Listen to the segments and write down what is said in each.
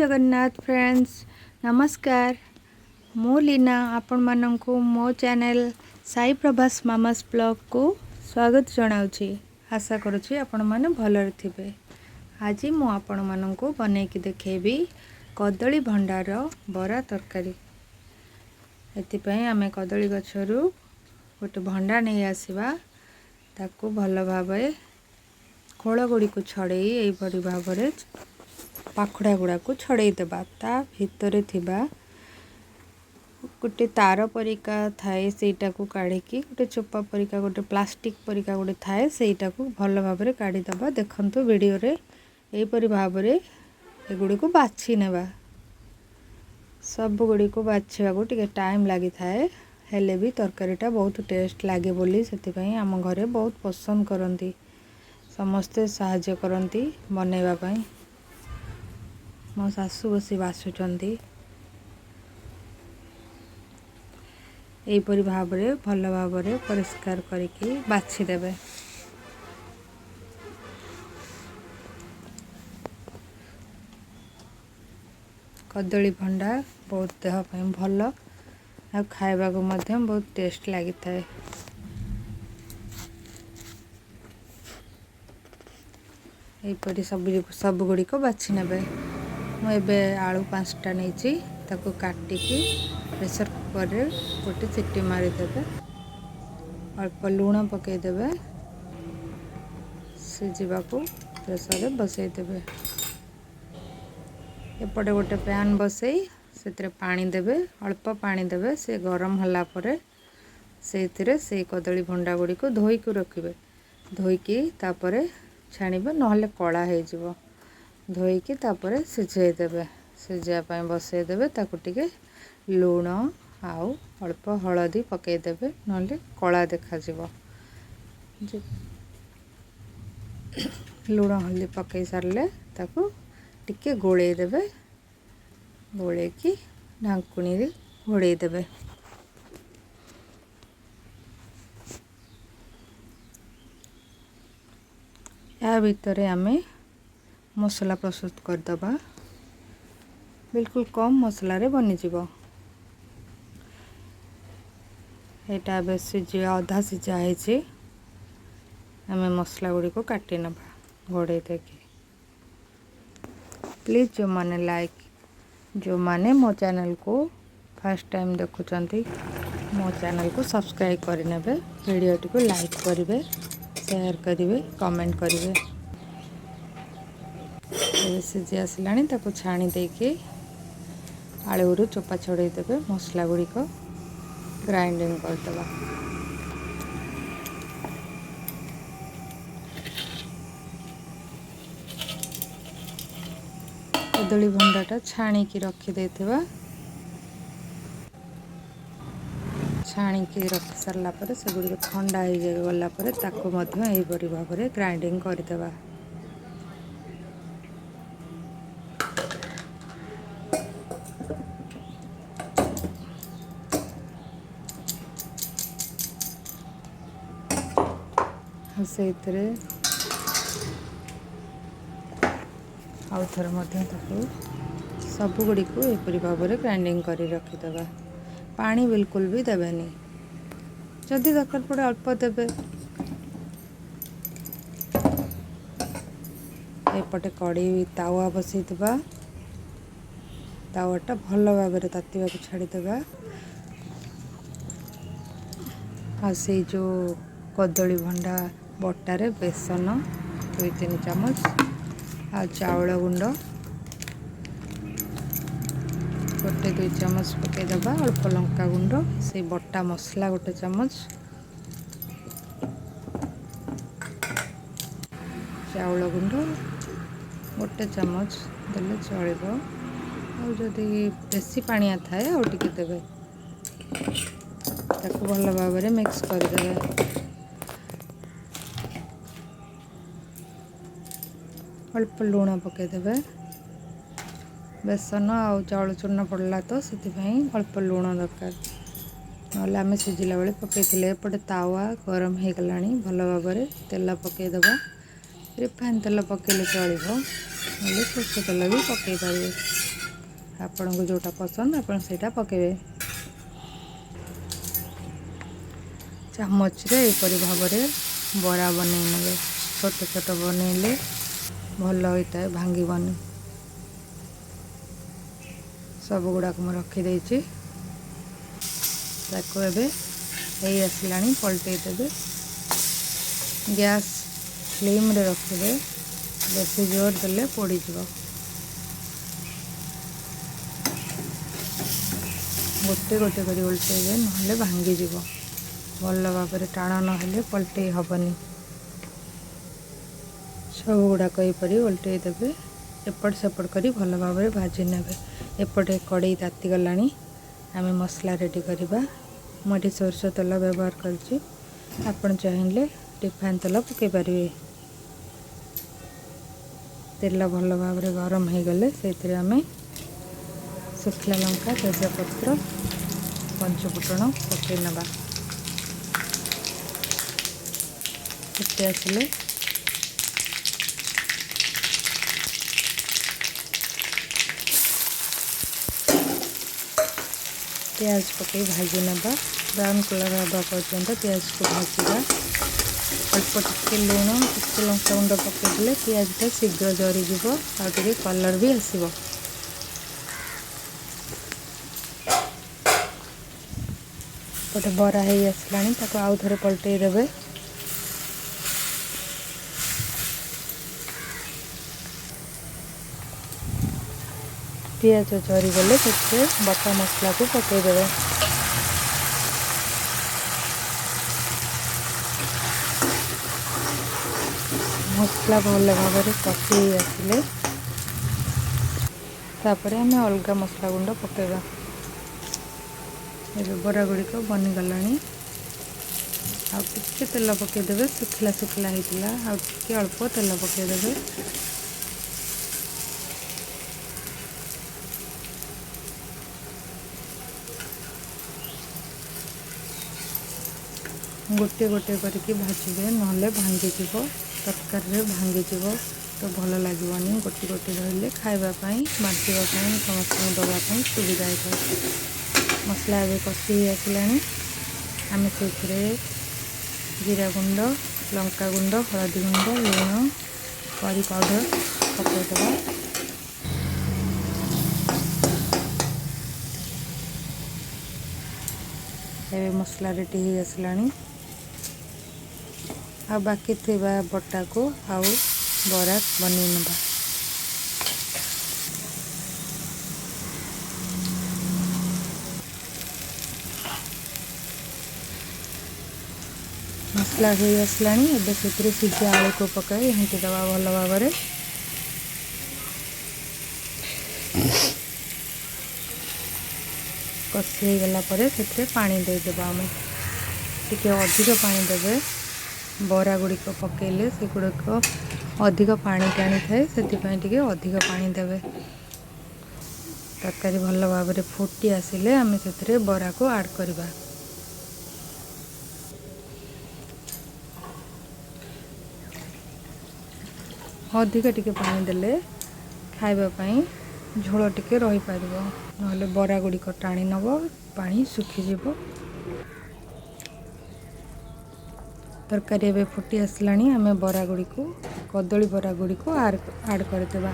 Jagannath friends, ନମସ୍କାର। ମୁଁ ଲୀନା, ଆପଣମାନଙ୍କୁ ମୋ ଚ୍ୟାନେଲ୍ ସାଇ ପ୍ରଭାସ ମାମାସ୍ ବ୍ଲଗ୍କୁ ସ୍ୱାଗତ ଜଣାଉଛି। ଆଶା କରୁଛି ଆପଣମାନେ ଭଲରେ ଥିବେ। ଆଜି ମୁଁ ଆପଣମାନଙ୍କୁ ବନେଇକି ଦେଖେଇବି କଦଳୀ ଭଣ୍ଡାର ବରା ତରକାରୀ। ଏଥିପାଇଁ ଆମେ କଦଳୀ ଗଛରୁ ଗୋଟେ ଭଣ୍ଡା ନେଇ ଆସିବା। ତାକୁ ଭଲ ଭାବରେ ଖୋଳ ଗୁଡ଼ିକୁ ଛଡ଼େଇ ଏହିପରି ଭାବରେ ପାଖୁଡ଼ା ଗୁଡ଼ାକୁ ଛଡ଼େଇ ଦେବା। ତା ଭିତରେ ଥିବା ଗୋଟେ ତାର ପରିକା ଥାଏ, ସେଇଟାକୁ କାଢ଼ିକି ଗୋଟେ ଚୋପା ପରିକା, ଗୋଟେ ପ୍ଲାଷ୍ଟିକ୍ ପରିକା ଗୋଟେ ଥାଏ, ସେଇଟାକୁ ଭଲ ଭାବରେ କାଢ଼ିଦେବା। ଦେଖନ୍ତୁ ଭିଡ଼ିଓରେ, ଏହିପରି ଭାବରେ ଏଗୁଡ଼ିକୁ ବାଛି ନେବା। ସବୁଗୁଡ଼ିକୁ ବାଛିବାକୁ ଟିକେ ଟାଇମ୍ ଲାଗିଥାଏ, ହେଲେ ବି ତରକାରୀଟା ବହୁତ ଟେଷ୍ଟ ଲାଗେ ବୋଲି ସେଥିପାଇଁ ଆମ ଘରେ ବହୁତ ପସନ୍ଦ କରନ୍ତି। ସମସ୍ତେ ସାହାଯ୍ୟ କରନ୍ତି ବନେଇବା ପାଇଁ। ମୋ ଶାଶୁ ବସି ବାଛୁଛନ୍ତି। ଏହିପରି ଭାବରେ ଭଲ ଭାବରେ ପରିଷ୍କାର କରିକି ବାଛିଦେବେ। କଦଳୀ ଭଣ୍ଡା ବହୁତ ଦେହ ପାଇଁ ଭଲ, ଆଉ ଖାଇବାକୁ ମଧ୍ୟ ବହୁତ ଟେଷ୍ଟ ଲାଗିଥାଏ। ଏହିପରି ସବୁଗୁଡ଼ିକ ବାଛି ନେବେ। ମୁଁ ଏବେ ଆଳୁ 5ଟା ନେଇଛି, ତାକୁ କାଟିକି ପ୍ରେସର୍ କୁକର୍ରେ ଗୋଟେ ସିଟି ମାରିଦେବେ। ଅଳ୍ପ ଲୁଣ ପକାଇଦେବେ, ସିଝିବାକୁ ପ୍ରେସର୍ରେ ବସେଇଦେବେ। ଏପଟେ ଗୋଟେ ପ୍ୟାନ୍ ବସେଇ ସେଥିରେ ପାଣି ଦେବେ, ଅଳ୍ପ ପାଣି ଦେବେ। ସେ ଗରମ ହେଲା ପରେ ସେଇଥିରେ ସେଇ କଦଳୀ ଭଣ୍ଡା ଗୁଡ଼ିକୁ ଧୋଇକି ରଖିବେ। ଧୋଇକି ତାପରେ ଛାଣିବେ, ନହେଲେ କଳା ହେଇଯିବ। ଧୋଇକି ତାପରେ ସିଝେଇ ଦେବେ, ସିଝେଇବା ପାଇଁ ବସେଇଦେବେ। ତାକୁ ଟିକେ ଲୁଣ ଆଉ ଅଳ୍ପ ହଳଦୀ ପକାଇଦେବେ, ନହେଲେ କଳା ଦେଖାଯିବ। ଲୁଣ ହଳଦୀ ପକାଇ ସାରିଲେ ତାକୁ ଟିକେ ଗୋଳେଇ ଦେବେ। ଗୋଳେଇକି ଢାଙ୍କୁଣୀରେ ଘୋଡ଼େଇ ଦେବେ। ଏହା ଭିତରେ ଆମେ ମସଲା ପ୍ରସ୍ତୁତ କରିଦେବା। ବିଲକୁଲ କମ୍ ମସଲାରେ ବନିଯିବ। ଏଇଟା ଏବେ ସିଝିବା, ଅଧା ସିଝା ହେଇଛି। ଆମେ ମସଲା ଗୁଡ଼ିକୁ କାଟି ନେବା ଘୋଡ଼େଇ ଦେଇକି। ପ୍ଲିଜ୍ ଯେଉଁମାନେ ମୋ ଚ୍ୟାନେଲ୍କୁ ଫାର୍ଷ୍ଟ ଟାଇମ୍ ଦେଖୁଛନ୍ତି, ମୋ ଚ୍ୟାନେଲ୍କୁ ସବସ୍କ୍ରାଇବ୍ କରିନେବେ, ଭିଡ଼ିଓଟିକୁ ଲାଇକ୍ କରିବେ, ସେୟାର କରିବେ, କମେଣ୍ଟ କରିବେ। ଏବେ ସିଝି ଆସିଲାଣି, ତାକୁ ଛାଣି ଦେଇକି ଆଳୁରୁ ଚୋପା ଛଡ଼େଇ ଦେବେ। ମସଲା ଗୁଡ଼ିକ ଗ୍ରାଇଣ୍ଡିଙ୍ଗ କରିଦେବା। କଦଳୀ ଭଣ୍ଡାଟା ଛାଣିକି ରଖିଦେଇଥିବା। ଛାଣିକି ରଖି ସାରିଲା ପରେ ସେଗୁଡ଼ିକ ଥଣ୍ଡା ହେଇଗଲା ପରେ ତାକୁ ମଧ୍ୟ ଏହିପରି ଭାବରେ ଗ୍ରାଇଣ୍ଡିଙ୍ଗ କରିଦେବା। ସେଇଥିରେ ଆଉ ଥରେ ମଧ୍ୟ ତାକୁ ସବୁଗୁଡ଼ିକୁ ଏପରି ଭାବରେ ଗ୍ରାଇଣ୍ଡିଙ୍ଗ କରି ରଖିଦେବା। ପାଣି ବିଲକୁଲ ବି ଦେବେନି, ଯଦି ଦରକାର ପଡ଼େ ଅଳ୍ପ ଦେବେ। ଏପଟେ କଡ଼େଇ ତାୱା ବସେଇଦେବା। ତାୱାଟା ଭଲ ଭାବରେ ତାତିବାକୁ ଛାଡ଼ିଦେବା। ଆଉ ସେଇ ଯେଉଁ କଦଳୀ ଭଣ୍ଡା ବଟାରେ ବେସନ 2-3 ଚାମଚ ଆଉ ଚାଉଳ ଗୁଣ୍ଡ 1-2 ଚାମଚ ପକାଇଦେବା। ଅଳ୍ପ ଲଙ୍କା ଗୁଣ୍ଡ, ସେଇ ବଟା ମସଲା 1 ଚାମଚ, ଚାଉଳ ଗୁଣ୍ଡ 1 ଚାମଚ ଦେଲେ ଚଳିବ। ଆଉ ଯଦି ବେଶୀ ପାଣିଆ ଥାଏ ଆଉ ଟିକେ ଦେବେ। ତାକୁ ଭଲ ଭାବରେ ମିକ୍ସ କରିଦେବେ। ଅଳ୍ପ ଲୁଣ ପକାଇଦେବେ। ବେସନ ଆଉ ଚାଉଳ ଚୂର୍ଣ୍ଣ ପଡ଼ିଲା ତ ସେଥିପାଇଁ ଅଳ୍ପ ଲୁଣ ଦରକାର, ନହେଲେ ଆମେ ସିଝିଲା ବେଳେ ପକାଇଥିଲେ। ଏପଟେ ତାୱା ଗରମ ହେଇଗଲାଣି, ଭଲ ଭାବରେ ତେଲ ପକାଇଦେବା। ରିଫାଇନ୍ ତେଲ ପକାଇଲେ ଚଳିବ, ନହେଲେ ସୋରିଷ ତେଲ ବି ପକାଇ ପାରିବେ। ଆପଣଙ୍କୁ ଯେଉଁଟା ପସନ୍ଦ ଆପଣ ସେଇଟା ପକାଇବେ। ଚାମଚରେ ଏହିପରି ଭାବରେ ବରା ବନେଇ ନେବେ। ଛୋଟ ଛୋଟ ବନେଇଲେ ଭଲ ହୋଇଥାଏ, ଭାଙ୍ଗିବନି। ସବୁଗୁଡ଼ାକ ମୁଁ ରଖିଦେଇଛି। ତାକୁ ଏବେ ହେଇ ଆସିଲାଣି, ପଲଟେଇ ଦେବେ। ଗ୍ୟାସ୍ ଫ୍ଲେମ୍ରେ ରଖିବେ, ବେଶୀ ଜୋର ଦେଲେ ପୋଡ଼ିଯିବ। ଗୋଟେ ଗୋଟେ କରି ଓଲଟେଇବେ, ନହେଲେ ଭାଙ୍ଗିଯିବ। ଭଲ ଭାବରେ ଟାଣ ନହେଲେ ପଲଟେଇ ହେବନି। ସବୁଗୁଡ଼ାକ ଏହିପରି ଓଲଟେଇ ଦେବେ, ଏପଟ ସେପଟ କରି ଭଲ ଭାବରେ ଭାଜି ନେବେ। ଏପଟେ କଡ଼େଇ ତାତିଗଲାଣି, ଆମେ ମସଲା ରେଡ଼ି କରିବା। ମୁଁ ଏଠି ସୋରିଷ ତେଲ ବ୍ୟବହାର କରିଛି, ଆପଣ ଚାହିଁଲେ ରିଫାଇନ୍ ତେଲ ପକାଇ ପାରିବେ। ତେଲ ଭଲ ଭାବରେ ଗରମ ହୋଇଗଲେ ସେଇଥିରେ ଆମେ ଶୁଖିଲା ଲଙ୍କା, ତେଜପତ୍ର, ପଞ୍ଚଫୁଟଣ ପକାଇ ନେବା। ଫୁଟି ଆସିଲେ ପିଆଜ ପକାଇ ଭାଜି ନେବା। ବ୍ରାଉନ୍ କଲର୍ ହେବା ପର୍ଯ୍ୟନ୍ତ ପିଆଜକୁ ଭାଜିବା। ଅଳ୍ପ ଟିକେ ଲୁଣ, ଟିକେ ଲଙ୍କା ଗୁଣ୍ଡ ପକାଇଦେଲେ ପିଆଜଟା ଶୀଘ୍ର ଜରିଯିବ ଆଉ ଟିକେ କଲର୍ ବି ଆସିବ। ଗୋଟେ ବରା ହେଇ ଆସିଲାଣି, ତାକୁ ଆଉ ଥରେ ପଲଟେଇ ଦେବେ। ପିଆଜ ଜରିଗଲେ ସେଥିରେ ବଟା ମସଲାକୁ ପକାଇଦେବେ। ମସଲା ଭଲ ଭାବରେ କଷି ହେଇ ଆସିଲେ ତାପରେ ଆମେ ଅଲଗା ମସଲା ଗୁଣ୍ଡ ପକାଇବା। ଏବେ ବରା ଗୁଡ଼ିକ ବନିଗଲାଣି। ଆଉ ଟିକେ ତେଲ ପକାଇଦେବେ, ଶୁଖିଲା ଶୁଖିଲା ହେଇଥିଲା, ଆଉ ଟିକେ ଅଳ୍ପ ତେଲ ପକାଇଦେବେ। ଗୋଟିଏ ଗୋଟିଏ କରିକି ଭାଜିବେ, ନହେଲେ ଭାଙ୍ଗିଯିବ, ତରକାରୀରେ ଭାଙ୍ଗିଯିବ ତ ଭଲ ଲାଗିବନି। ଗୋଟି ଗୋଟି ରହିଲେ ଖାଇବା ପାଇଁ, ବାଣ୍ଟିବା ପାଇଁ, ସମସ୍ତଙ୍କୁ ଦେବା ପାଇଁ ସୁବିଧା ହେଇଥାଏ। ମସଲା ଏବେ କଷି ହେଇ ଆସିଲାଣି। ଆମେ ସେଥିରେ ଜିରା ଗୁଣ୍ଡ, ଲଙ୍କା ଗୁଣ୍ଡ, ହଳଦୀ ଗୁଣ୍ଡ, ଲୁଣ, କରି ପାଉଡ଼ର ପକାଇଦେବା। ଏବେ ମସଲା ରେଡ଼ି ହେଇ ଆସିଲାଣି। ଆଉ ବାକି ଥିବା ବଟାକୁ ଆଉ ବରା ବନେଇ ନେବା। ମସଲା ହୋଇ ଆସିଲାଣି। ଏବେ ସେଥିରେ ସିଝା ଆଳୁକୁ ପକାଇ ଘାଣ୍ଟି ଦେବା ଭଲ ଭାବରେ। କଷି ହେଇଗଲା ପରେ ସେଥିରେ ପାଣି ଦେଇଦେବା ଆମେ। ଟିକେ ଅଧିକ ପାଣି ଦେବେ, ବରା ଗୁଡ଼ିକ ପକାଇଲେ ସେଗୁଡ଼ିକ ଅଧିକ ପାଣି ଟାଣିଥାଏ, ସେଥିପାଇଁ ଟିକେ ଅଧିକ ପାଣି ଦେବେ। ତରକାରୀ ଭଲ ଭାବରେ ଫୁଟି ଆସିଲେ ଆମେ ସେଥିରେ ବରାକୁ ଆଡ଼୍ କରିବା। ଅଧିକ ଟିକେ ପାଣି ଦେଲେ ଖାଇବା ପାଇଁ ଝୋଳ ଟିକେ ରହିପାରିବ, ନହେଲେ ବରା ଗୁଡ଼ିକ ଟାଣି ନେବ, ପାଣି ଶୁଖିଯିବ। ତରକାରୀ ଏବେ ଫୁଟି ଆସିଲାଣି। ଆମେ ବରା ଗୁଡ଼ିକୁ, କଦଳୀ ବରା ଗୁଡ଼ିକୁ ଆଡ଼୍ କରିଦେବା।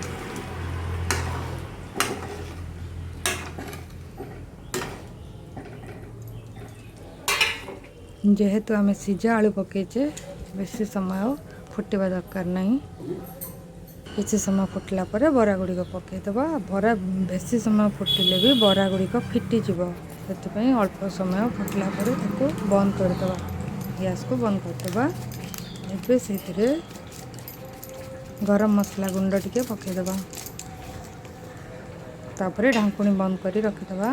ଯେହେତୁ ଆମେ ସିଝା ଆଳୁ ପକାଇଛେ, ବେଶୀ ସମୟ ଫୁଟିବା ଦରକାର ନାହିଁ। କିଛି ସମୟ ଫୁଟିଲା ପରେ ବରା ଗୁଡ଼ିକ ପକାଇଦେବା। ବରା ବେଶୀ ସମୟ ଫୁଟିଲେ ବି ବରା ଗୁଡ଼ିକ ଫିଟିଯିବ, ସେଥିପାଇଁ ଅଳ୍ପ ସମୟ ଫୁଟିଲା ପରେ ତାକୁ ବନ୍ଦ କରିଦେବା, ଗ୍ୟାସ୍କୁ ବନ୍ଦ କରିଦେବା। ଏବେ ସେଥିରେ ଗରମ ମସଲା ଗୁଣ୍ଡ ଟିକେ ପକାଇଦେବା। ତାପରେ ଢାଙ୍କୁଣୀ ବନ୍ଦ କରି ରଖିଦେବା।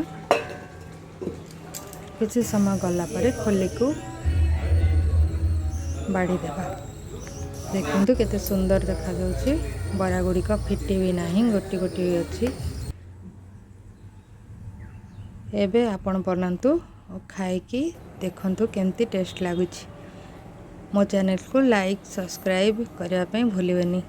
କିଛି ସମୟ ଗଲା ପରେ ଖୋଲିକୁ ବାଢ଼ିଦେବା। ଦେଖନ୍ତୁ କେତେ ସୁନ୍ଦର ଦେଖାଯାଉଛି। ବରା ଗୁଡ଼ିକ ଫିଟି ବି ନାହିଁ, ଗୋଟି ଗୋଟି ଅଛି। ଏବେ ଆପଣ ବନାନ୍ତୁ ଓ ଖାଇକି ଦେଖନ୍ତୁ କେମିତି ଟେଷ୍ଟ ଲାଗୁଛି। ମୋ ଚ୍ୟାନେଲକୁ ଲାଇକ୍, ସବସ୍କ୍ରାଇବ୍ କରିବା ପାଇଁ ଭୁଲିବେନି।